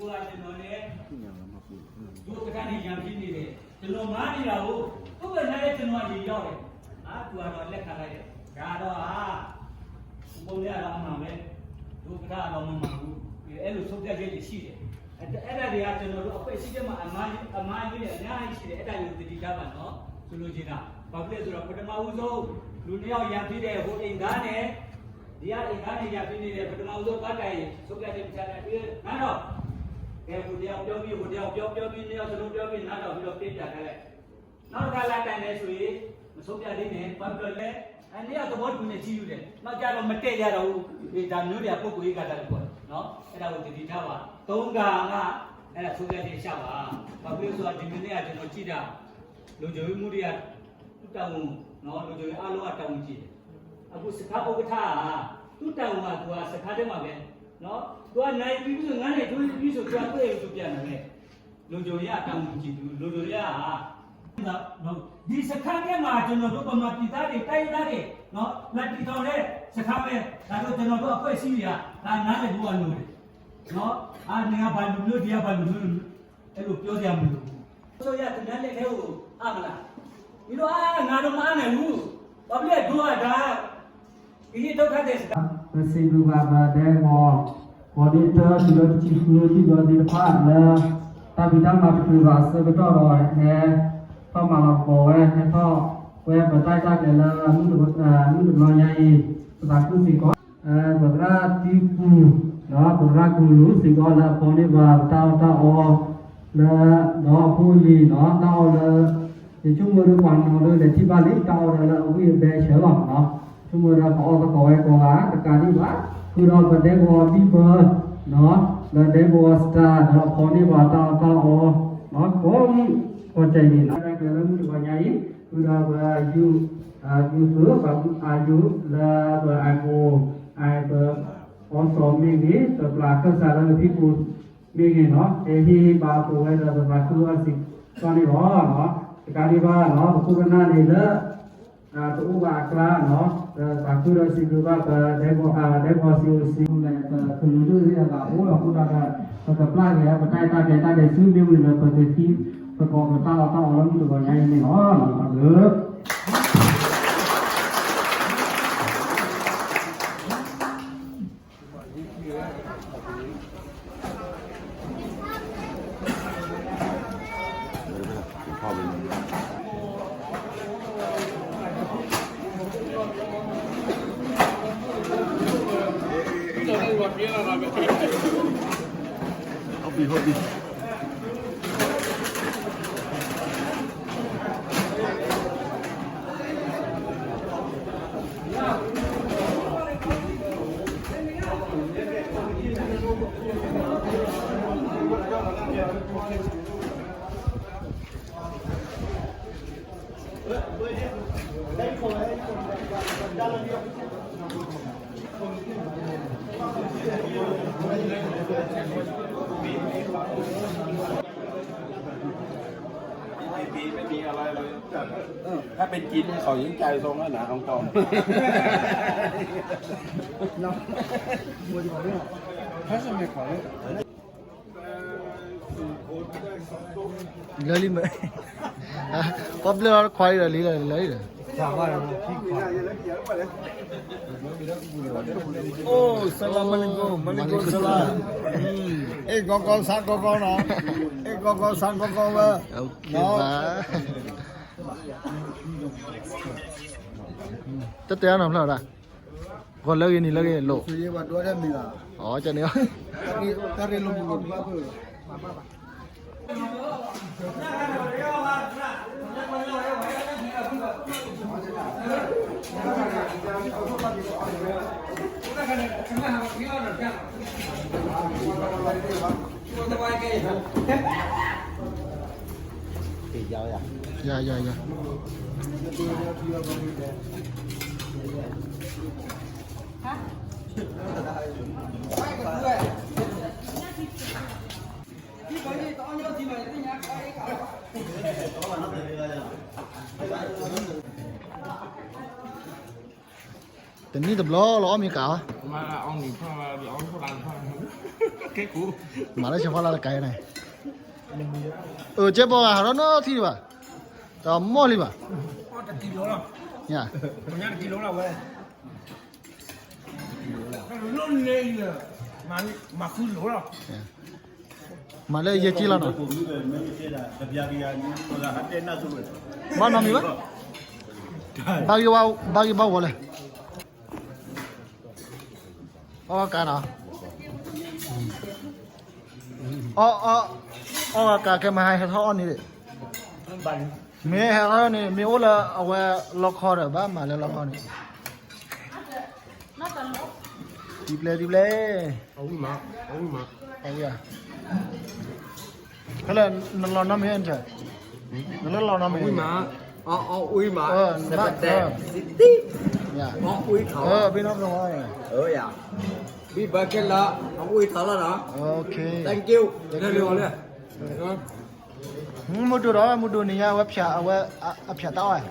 ဒ်သိးန့ၣ် ဒိၣ်ကထါန့ၣ် ယၤဖံန့ၣ်လဲၣ်, ကျွန်တော်မၤနေတာကို သူ့ဘက်နားလဲ ကျွန်တော်အရင်ရောက်တယ်. အာ သူကတော့လက်ခံလိုက်တယ်. ဒါတော့ဟာ ဘုံနဲ့အတော့အမှန်ပဲ, ဒိၣ်ကထါတော့မမှန်ဘူး. အဲလိုဆုံးဖြတ်ချက်တွေရှိတယ်. အဲအဲ့ဒါတွေကကျွန်တော်တို့အဖွဲ့အစည်းထဲမှာအမှားအမှားကြီးတွေအများကြီးရှိတယ်. အဲ့ဒါတွေကိုသတိထားပါနော်. ဆိုလိုချင်တာ ဘာဖြစ်လဲဆိုတော့ ပထမဦးဆုံး လူနှစ်ယောက်ရန်ဖြစ်တဲ့ဟိုအိမ်သားနဲ့ ဒီကအိမ်သားနဲ့ရန်ဖြစ်နေတဲ့ ပထမဦးဆုံးဘက်တိုင် ဆုံးဖြတ်ချက်တစ်ချက်နဲ့ နားတော့ ကဲ ဟိုတယောက်ပြောပြီး ဟိုတယောက်ပြော ပြောပြီး နှစ်ယောက်စလုံးပြောပြီး နားထောင်ပြီးတော့ ပြစ်ပြတ်ထားလိုက်. နောက်တစ်ခါလာတိုင်တယ်ဆိုရင် မဆုံးဖြတ်သေးနဲ့ ဘာဖြစ်လို့လဲ? အဲ နှစ်ယောက်သဘောတူနေရှိယူတယ်. နောက်ကြတော့ မတည့်ကြတော့ဘူး. ဒီဒါမျိုးတွေက ပုဂ္ဂိုလ်ရေး ဂါသံတစ်ခုနော်. အဲ့ဒါကို သတိထားပါ. သုံးခါမှ အဲ့ဒါ ဆုံးဖြတ်ချက်ချပါ. ဘာဖြစ်လို့လဲဆိုတော့ ဒီမနေ့က ကျွန်တော်ကြည့်တာ လုံခြုံရေးမှူးတွေက သူ့တာဝန်နော် လုံခြုံရေးအားလုံးက တာဝန်ကျေတယ်. အခုစခန်းဥက္ကဋ္ဌက သူ့တာဝန်က သူကစခန်းထဲမှာပဲနော်. သူကနိုင်ပြီးဆို ငါးနှစ်ထိုးပြီးဆို သူကသူ့အိမ်သူပြန်တာပဲ. လုံခြုံရေးက တာဝန်ကျေသူ လုံခြုံရေးက ဒီစခန်းထဲမှာ ကျွန်တော်တို့ ဗမာပြည်သားတွေ တိုင်းရင်းသားတွေနော် လာတည်ထောင်တဲ့စခန်းပဲ. ဒါတော့ ကျွန်တော်တို့အဖွဲ့အစည်းတွေက ဒါနားလည်ဖို့ကလိုတယ်နော်. အာ နေရာဘာလူမျိုး ဒီကဘာလူမျိုး အဲ့လိုပြောစရာမလိုဘူး. ဆိုရ သူများလက်ထဲကို အပ်မလား. မင်းတို့ အာ ငါတို့မအပ်နိုင်ဘူး. ဘာဖြစ်လဲ တို့က ဒါ ကရင်ဒုက္ခသည်စခန်း ပစံးဘျုးဘၣ်ပဒဲကဝီၤ coordinator သုးလၢတဆံဃုသုးလီၤသ့ၣ်တဖၣ်လၢ တၢ်ဖံးတၢ်မၤတချုးဘၣ်အဆၢကတီၢ်ဒီး ဟဲထီၣ်မၤလီၤကပီၤဝဲ ဟဲထီၣ်ဝဲပတၢ်အဲၣ်တၢ်ကျဲၤလၢ မုၢ်တဘျီညါအံၤ ပသးခုစ့ၢ်ကီး ပသရၣ်တံကူၢ် ဒီးပသရၣ်ကူၢ်လူၤစ့ၢ်ကီးလၢအဖီၣ်န့ၢ်ပှၤပတၢ်အီၣ်တၢ်အီ လၢ ဒီးအဖိအလံၤနီၤ တၢ်အီၣ်လၢ ယဆိကမိၣ်ဒီးပှၤနီၤလၢလဲၤထံၣ်ဘၣ်လံ တၢ်အီၣ်ဒီးလၢအဝံၣ်အဘဲဆၢလီၤနီၤ. ဆိကမိၣ်ဒီးပအီၣ်သကိးဝဲကိးဂၤ တကးဒံးဘၣ် ဃုာ်ဒီးပဒဲကဝီၤဒံဘၢ နီၤ လၢဒဲကဝီၤ star ဒီးအဖီၣ်န့ၢ်ပှၤတၢ်အီၣ်တၢ်အီ နီၤ ကိးမုၢ်ကိးကဲးန့ၣ်နီၤ တၢ်ကျဲလၢမုၢ်တဂီၤညါအံၤ ဃုာ်ဒီးပ ယုၢ် ယုၢ်သုး ပှၤအယုၢ်လၢပ iPhone ပ အီစီၤမ့ၢ်ဂ့ၤ ပပျၢ်ခၢၣ်စးလၢပဖံပူၤမ့ၢ်ဂ့ၤနီၤ ဟ့ၣ်ဟ့ၣ်ဘါအီၤဝဲဒီးပသးခုအီၤစ့ၢ်ကီးန့ၣ်လီၤ. တကးဒံးဘၣ်နီၤ ပခိၣ်ပနၢ်န့ၣ်လၢ တအိၣ်ဘၣ်အကျါနီၤ ပသးခုဒီးစံးဘျုးဘၣ်ပဒဲကဝီၤ ဒဲကဝီၤ စီအိုစီ လၢပကလုာ်ဒိၣ်သ့ၣ်အသးအိၣ်လီၤ အဃိသတးဒီး ပကပျၢ်က့ၤပတၢ်အဲၣ်တၢ်ကျဲၤတၢ်ဒဲးဆူမ့ၢ်ဝံၤလၢပကသံသကိးပတၢ်အီၣ်တၢ်အီလၢမုၢ်တဂီၤညါအံၤန့ၣ်လီၤ. တၢ်ဘျုး ဟုတ်ပြီ ဟုတ်ပြီ ไม่มีอะไรเลย ถ้าเป็นจีนเขายังใจทรงแล้วนะของปลอม ถ้าสมัยก่อน လၢလံမ့ၢ် ပှၤဘျၢလီၤခွါလံဒီးလံလီၤလၢလံဒီး အိၣ် salam alaikum, malikum salam. အ့ၣ် ကီကီ ဆါကီကီနီၤ, အ့ၣ် ကီကီ ဆါကီကီဝဲ, တတဲအနီၤဖျၢၣ်ဒၣ်, ဂီၤလၢဂ့ၤနံၤလၢဂ့ၤလိာ်, အီ ကန့ၣ် တၢ်ရ့လိာ်မုာ်လိာ်ဘၣ်ဖုး ယၤ ယၤ ယၤ တနံၣ်တဘျီလီၤ အီၣ်မ့ၤကးအီၤ, မၤအီၣ်မ့ၤဖၣ်, အီၣ်ဖၣ်လၢဖၣ် မၤလၢဆၢဖီလာ်တကးန့ၣ်, အကဲပှၤဂၤဟးထီၣ်နီထံၣ်ဘၣ်, တမီၢ်လံဘၣ်, မၤလၢယဲၢ်ကံလီၤနီၤ, ဘၣ်နီတမံၤဘၣ်, ဘၣ်ဂ့ၤဘၣ်ဝီၤလဲၣ်. အီၣ်ကးနီၤ, အီၣ်, အီၣ်ကးကဲမဟါဟဲထီၣ်အီၣ်န့ၣ်, မ့ၢ်ဟဲထီၣ်န့ၣ် မ့ၢ်အိၣ်လၢအဝဲလီခီဒီး ဘၣ်မၤလၢလီခီန့ၣ်, တံၤပျဲတံၤပျဲ, အဝံၤမး, အဝံၤမး, အဝံၤဧါ, ဖဲလဲၣ် နလီၤနီတမံၤ, နလၢလီၤနီတမံၤ, အဝံၤမး, အဝံၤမး, ဘၣ်, အဝံၤထီၣ်, ဘၣ်ခဲလၢာ်, အဝံၤထီၣ်လီၤနီၤ, thank you, မုၢ်ဒိၣ်ဒီး မုၢ်ဒိၣ်န့ၣ်ညါ အဝဲဖၠး, အဝဲအဖၠးတၢ်အီၣ်